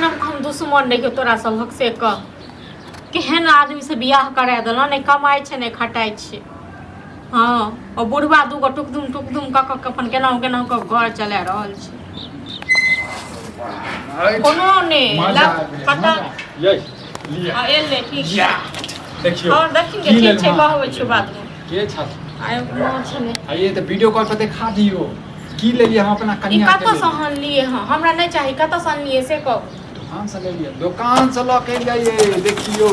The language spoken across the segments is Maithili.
जनम के हम दुश्मन रहियो तोरा सभक से कह। केहन आदमी से बियाह करा देलहुँ, नहि कमाइ छै नहि खटाइ छै। हँ, ओ बुढ़वा दूगो टुकदुम टुकदुम कऽ कऽ के अपन केनाहु केनाहु कऽ घर चला रहल छै। कोनो नहि मजा लग- आबि गेल, पता मजा। यै लिअ। हँ, एलै ठीक छै। या देखियौ। हँ, देखिन की ठीक लेलहुँ छै, अहाँ? कहबै छियौ बादमे। के छथि? आइ माँ छलै। आ ये तऽ वीडियो कॉल पर देखा दियौ की लेलियै हम अपना ई कनिया के कतऽसँ लेल। अनलियै हँ? हमरा नहि चाही, कतऽसँ अनलियै से कहू। दोकान से लेलियै, दोकान से लऽ के एलियै। देखियौ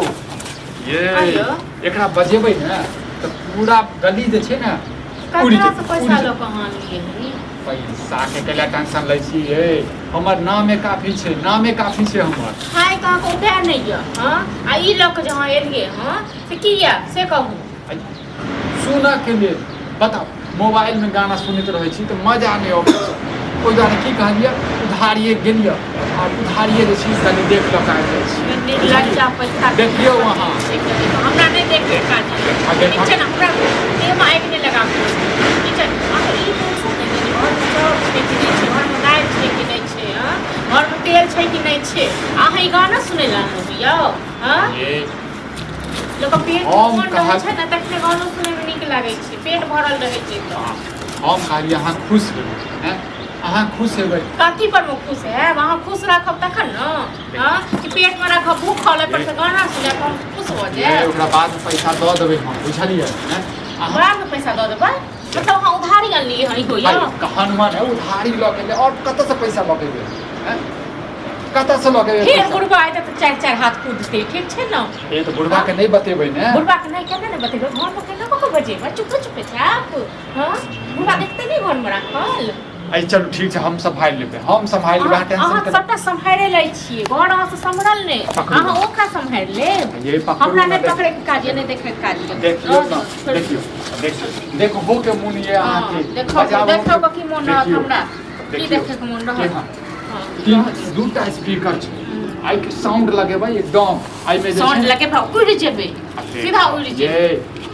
ये, आइयो। एकरा बजेबै ने तऽ पूरा गली जे छै ने उड़ि ककरासँ जेतै, पैसा उड़ि लऽ जेतै। कऽ अहाँ अनलियै हँ? पैसा के कैला टेंशन लै छी ये? हमर नामे काफी छै, नामे काफी छै हमर। खायके अहाँके उपाय नहि यऽ? हँ, आ ई लऽ कऽ जे अहाँ एलियै हँ से किया से कहू। सुनऽ के लेल। बताउ, मोबाइलमे गाना सुनैत रहै छी तऽ मजा नहि अबै छै। ओहि दुआरे की कहलियै, उधारिए गेलियै आ उधारिए जे छै कनि देख लऽ कऽ आबि जाइ छी। निर्लज्जा पैसा। देखियौ अहाँ। हमरा नहि देखै काज। ठीक छै ने? हमरा देहमे आगि नहि लगाबू, ठीक छै? अहाँ ई पूछू ने जे घरमे चाउर छै कि नहि छै, घरमे दालि छै कि नहि छै, हँ, घरमे तेल छै कि नहि छै। अहाँ ई गाना सुनै लए अनलहुँ यौ? हँ, लोकके पेट हम मोन रहै कहल छै ने तखने गानो सुनैमे नीक लागै छै, पेट भरल रहै छै तऽ। हम कहलियै अहाँ खुश हेबै। आँय, अहाँ खुश हेबै। कथी पर मे खुश हैब? अहाँ खुश राखब तखन ने। हँ, कि पेटमे राखब भूखल, एहि पर से गाना सुनायब हम खुश भऽ ये जायब? ओकरा बाद पैसा दऽ देबै हम, बुझलियै? आँय, अहाँ बादमे पैसा दऽ देबै? मतलब अहाँ उधारी अनलियै हँ इहो यौ? हनुमान है, उधारी लऽ के एलै। आओर कतऽसँ पैसा लऽ के एबै? आँय, कतऽसँ लऽ के एबै फेर पैसा? बुढ़बा एतै तऽ चारि चारि हाथ कूदतै, ठीक छै ने? ए तऽ बुढ़बा के नहि बतेबै ने। बुढ़बा के नहि, केना नहि बतेबै? घरमे केना कऽ के बजेबै? चुपे चुपे जायब। हँ, बुढ़बा देखतै नहि घरमे राखल। अइ चलू ठीक छै, हम सम्हारि लेबै, हम सम्हारि लेबै। अहाँ अहाँ टेंशन अहाँ के सबटा सम्हारे लै छियै। घर अहाँ से सम्हरल नहि। पकड़ू। अहाँ ओकरा सम्हारि लेब। ये पकड़ू। हमरा ना। नहि पकड़े के काज यऽ, नहि देखै के काज यऽ। देखियौ रहऽ ने। दियौ, छोड़ि देखियौ, देखियौ, देखबो के मोन ये हँ, अहाँके। देखो बजाबो देखो के की मोन रहत? देखियौ, हमरा की देखियौ। देखै के मोन रहत? केहन? हँ, तीन रहऽ दियौ। दूटा स्पीकर छै, आइ के साउंड लगेबै एकदम एहिमे जे साउंड छै। लगेबै, उड़ि जेबै, सीधा उड़ि ये जेबै।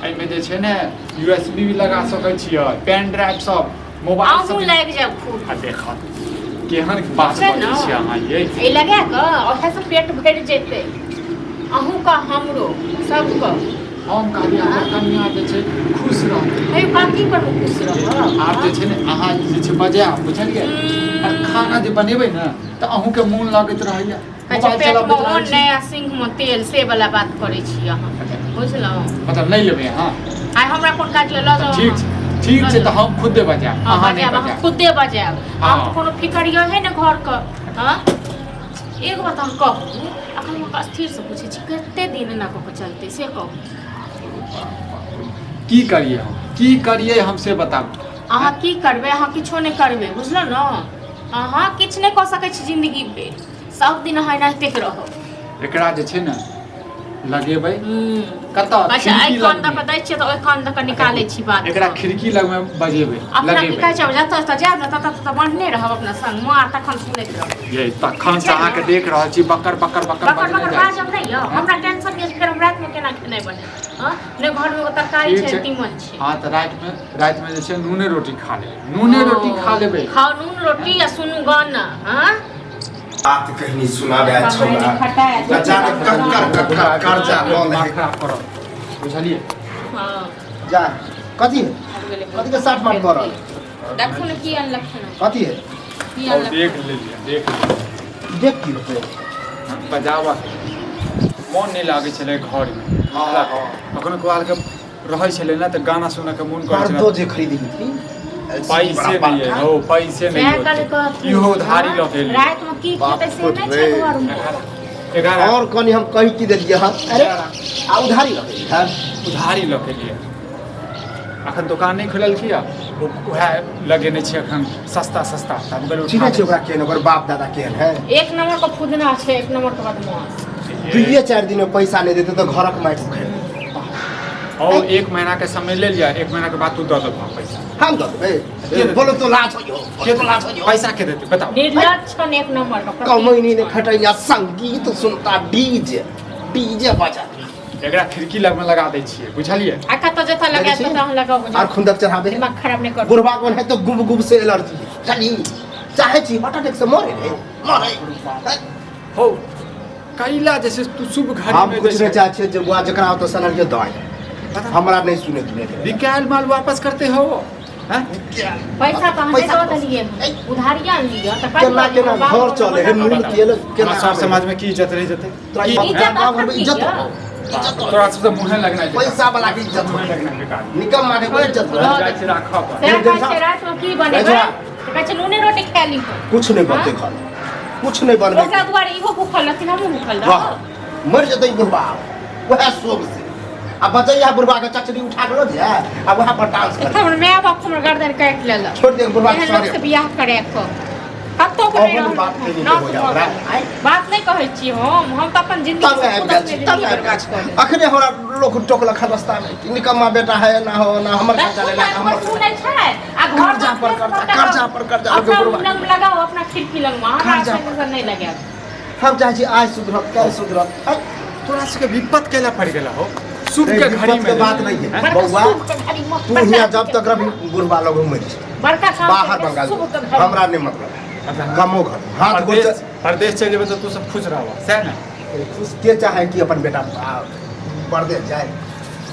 एहिमे जे छै ने यूएसबी भी लगा सकै छियै, पेन ड्राइव सब, मोबाइल अहूँ सब। लागि जायब खूब। आ देखत केहन बात छै बजै ने? छियै अहाँ ये। ई लगा कऽ ओहे से पेट भरि जेतै अहूँके, हमरो, सबके। हम कहलियै हमर कनिया जे छै खुश रहतै। हे, कथी पर खुश रहब? आब जे छै ने अहाँ जे छै बजायब, बुझलियै? आ खाना जे बनेबै ने तऽ अहूँके मोन लगैत रहैया। कहै छै मोबाइल पेटमे चलबैत रहै अन्न छी। नहि आ सिंहमे तेल, से वाला बात करै छी अहाँ, बुझलहुँ? मतलब नहि लेबै अहाँ? आइ हमरा कोन काज यऽ, लऽ जाउ ठीक अहाँ। छै, ठीक छै, तऽ हम खुदे बजायब। हँ, अहाँ नहि बजायब अहाँ। बजायब। खुदे बजायब। हँ। अहाँके कोनो फिकर यऽ ने घरके? हँ, एगो बात अहाँ कहू, अखन हम स्थिरसँ पूछै छी, कते दिन एना कऽ कऽ चलतै से कहू। की करियै हम, की करियै हम से बताबू। अहाँ की करबै? अहाँ किछो नहि करबै, बुझलहुँ ने? अहाँ किछु नहि कऽ सकै छी जिन्दगी पे। सब दिन अहाँ एनाहिते रहब। एकरा जे छै ने लगेबै कतऽ? अच्छा, एहि खिड़की कान दऽ लगमे। कऽ दै छियै तऽ ओहि कान दऽ कऽ निकालै छी बात। एकरा खिड़की लगमे बजेबै। अपना की लगेबै। कहै छै, जतऽ जतऽ जायब ने ततऽ ततऽ बन्हने रहब अपना संग मार, तखन सुनैत रहब। ये तखन से छै अहाँके ने? देख रहल छी, बकर बकर बकर बकर बजने बकर जाइ छी। बाजब नहि यऽ। हमरा टेंशन यऽ, फेर हम रातिमे केना खेनाइ बनेब? हँ, नहि घरमे एगो तरकारी ठीक छै, छै। तीमन छै। हँ, तऽ रातिमे जे छै नूने रोटी खा लेबै, नूने रोटी खा लेबै। खाउ नून रोटी आ सुनू गाना। हँ। बात कहनी सुनाबे छौड़ा न जाने कक्कर कक्कर कर्जा लऽ दिमाग ले। खराब करब, बुझलियै? हँ। जा, कथी है? कथी के साठ माठ भऽ रहल? देखू ने की अनलक खाना। कथी है? की और अनलक? देख लेलियै, देख लेलियै। देख की होतै? बजाबऽ मोन नहि लागै छलै घरमे। हँ, हँ। कखनो कालके रहै छलै ने तऽ गाना सुनऽके मोन करै पर्दो छलै। जे खरीदी थी। पैसे नहि है हो, पैसे नहीं सएह होते। कहली कहथुन। इहो उधारी लऽ के एलियै। रातिमे की खेतै से नहि छै घरमे। 11। और कनि हम कहि की देलियै हँ? अरे, आ उधारी लऽ के हँ? उधारी लऽ के एलियै। अखन दोकान नहि खुलल किया, उएह लगेने छै अखन सस्ता सस्ता, तऽ हम कहलियै चिन्है उठा छै ओकरा केहन, ओकर बाप दादा केहन है? एक नंबर के फुदना छै, एक नंबर के बदमाश। दुइये चारि दिन में पैसा नहि देतै तऽ घरक माटि उखाड़ि देतै। और एक महीना के समय ले लिया, एक महीना के बाद तू दऽ देबह पैसा। हम दऽ देबै? बोलो तो लाज होइयो, बोलो तो लाज होइयो। पैसा के देतै बताउ? निर्लज छन एक नंबर के। कमैनी ने खटैया, संगीत सुनता, डीजे डीजे बजा। एकरा खिड़की लग में लगा दै छियै, बुझलियै? आ कतऽ जतऽ लगा देखै छी? ततऽ अहाँ लगाबू। आर खुंदक चढ़ाबे। दिमाग खराब नहि करू। बुढ़बा कोन है तो गुब गुब से एलर्जी है। चली चाहे छी हार्ट अटैक से मरे रे मरे। हो कैला जैसे तू शुभ घड़ी हम में कुछ जैसे नहीं चाहै छियै जे बुआ जकरा ओतऽ सनल के दऽ हमरा नहीं सुने के बिकायल माल वापस करते हो हैं? पैसा तऽ अहाँ पैसा दऽ देलियै हन उधारिया लिअ तऽ केना केना घर चले हे नून तेल केना हमरा सर समाज में की इज्जत रह जेतै तोरा की- बाप- इज्जत गाँव घरमे अखन इज्जत की हो। तोरा सबसे मुँहे लगना है पैसा वाला के इज्जत हो। मुँहे लगना बेकार निकम्मा के कोई इज्जत हो। जाइ छी राखऽ पर सएह कहै छै रातिमे की बनेबै अच्छा। तऽ कहै छै नूने रोटी खाए ली कुछ नहीं बनते घर कुछ नहीं बनबे ओकरा दुआरे इहो भूखल रहथिन हमहूँ भूखल वाह रहब मर जेतै बुढ़बा वएह शोभ से आ बचैया बुढ़बा के चचरी उठा के लऽ जाय आ वएह पर डांस कर हमर माय बाप हमर गर्दन काटि लेलक छोड़ दे बुढ़बा के एहन लोक सरे से बियाह करे के कतौ के नहि अहुन बात रहल कहि ना हो जा हमरा आइ बात नहि कहै छी हम तऽ अपन जिंदगी तंग से आबि खुद गेल अपने छी जिंदगी तंग आबि गेल बर्बाद छी कऽ लेब अखने हमरा लोक टोकलक हन रास्ता में कि निकम्मा बेटा है ना हो ना हमर खर्चा लेला हमर सुनै छै आ घर कर्जा पर कर्जा, कर्जा पर कर्जा, अपना लोक बुढ़बा। लग लगाओ अपना खिड़की लग हमरा कर्जा पर। से नहि लगायब हम चाहै छी आइ सुधरत काल्हि सुधरत आइ तोरा सबके विपत केला पड़ गेला हो शुभ नहीं, के घड़ी विपत में के बात नहीं है। बड़का बौआ, शुभ के घड़ी में तू बड़का हियाँ जब तक रही बुढ़बा लोग मरि जेतौ। बड़का काम बाहर करके बंगाल शुभ के घड़ी हमरा नहीं मतलब है कमो घर हाथ गोड़ परदेश परदेश चलि जेबै तऽ तू सब खुश रहबह सएह ने खुश के चाहे कि अपन बेटा परदेश जाए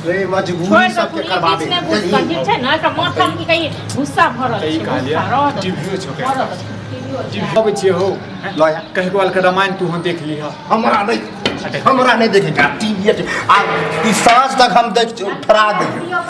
रे मजबूरी छोड़ दे सबके तू, ई करबाबे किछु नहि बुझतह, ठीक छै ने एकरा माथामे की कही गुस्सा भरल तऽ ई छै कहलियै गुस्सा रहऽ दे। टीवीओ छौ भरल छै, टीवीओ छै। अबै छियै हो लऽ आ। कहिको वाल के रामायण तू देख लीह हमरा नहीं हमरा नहीं देखेगा टीवी आ ई साँझ तक हम देख फरा देंगे।